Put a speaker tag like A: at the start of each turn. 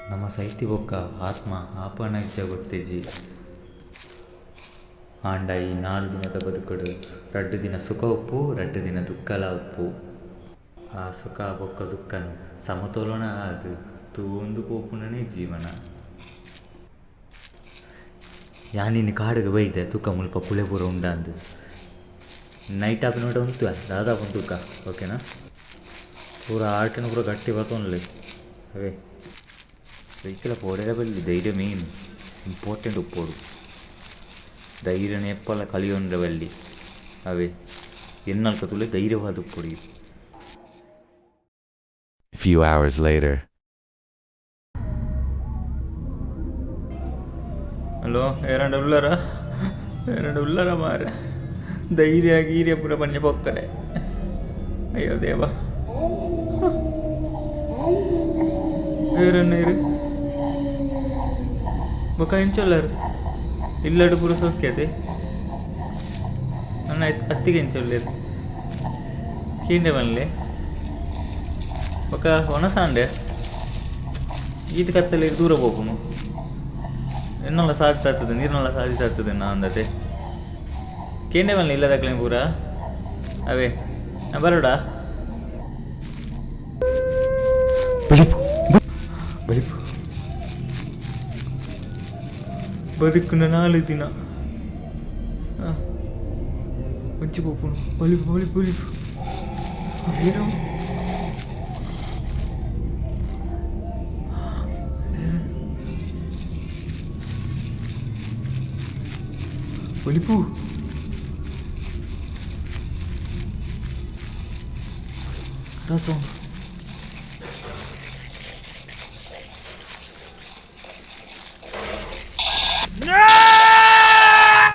A: ನಮ್ಮ ಸೈತಿ ಬೊಕ್ಕ ಆತ್ಮ ಆಪನಜ್ಜ ಗೊತ್ತೆಜಿ. ಆಂಡ ಈ 4 ದಿನದ ಬದುಕುಡು 2 ದಿನ ಸುಖ ಉಪ್ಪು, 2 ದಿನ ದುಃಖಲ ಉಪ್ಪು. ಆ ಸುಖ ಬೊಕ್ಕ ದುಃಖನು ಸಮತೋಲನ ಆದ್ ತೂವೊಂದು ಪೋಪುನನೇ ಜೀವನ. ಯಾನಿನಿ ಕಾಡುಗು ಬೈದೆ ತುಕ ಮುಲ್ಪ ಕುಳೆ ಪೂರ ಉಂಡಾಂದು. ನೈಟ್ ಆಪಿನೋಟ ಉಂತು ದಾದಾ ತುಕ ಓಕೆನಾ. ಪೂರ ಆಟನ ಪೂರ ಗಟ್ಟಿ ಬತ್ತೊನ್ಲೆ ಅವೇ ವೆಹಿಕಲ್ ಪೋಡೆರ ಬಲ್ಲಿ ಧೈರ್ಯ ಮೇನ್ ಇಂಪಾರ್ಟೆಂಟ್ ಉಪ್ಪೋಡು. ಧೈರ್ಯನ ಎಪ್ಪಲ ಕಲಿಯೊಂಡ್ರೆ ಬಲ್ಲಿ ಅವೇ ಎನ್ನಲ್ಕ ತುಲೆ ಧೈರ್ಯವಾದ ಉಪ್ಪೊಡು.
B: Few hours later.
A: Hello ಏರಂಡ ಉಳ್ಳಾರ ಏರಂಡ ಉಳ್ಳಾರ ಮಾರೆ ಧೈರ್ಯ ಗೀರ್ಯ ಪೂರ ಬನ್ನಿ ಪೊಕ್ಕಡೆ. ಅಯ್ಯೋ ದೇವ ಏರನ್ನ ಇರು ಬೊಕ್ಕ ಎಂಚೊಲ್ಲಾರು ಇಲ್ಲಡು ಪೂರ ಸೌಖ್ಯತೆ ನನ್ನ ಅತ್ತಿಗೆ ಎಂಚೊಲ್ಲೇರು ಕೀಂಡೆ ಬನ್ಲೆ ಬೊಕ್ಕ ಒಣಸಾಂಡೆ ಈತ ಕತ್ತಲೆ ದೂರ ಪೋಪುನು ಎನ್ನೆಲ್ಲ ಸಾಧಿತ ಆಗ್ತದೆ ನೀರಿನೆಲ್ಲ ಸಾಧಿತ ಆಗ್ತದೆ ನಾ ಅಂದತೆ ಕೇಂಡೆ ಬನ್ಲೆ ಇಲ್ಲದಕ್ಲೆ ಪೂರ ಅವೇ ನಾ ಬರೋಡ. ಬಲಿಪು ಬಲಿಪು ಬದುಕುನ 4 ದಿನ ಒಂಚಿ ಪೋಪುನು ಬಲಿಪು ಬಲಿಪು ಬಲಿಪು ಏನು ಬಲಿಪು ದಾಸೋನ್.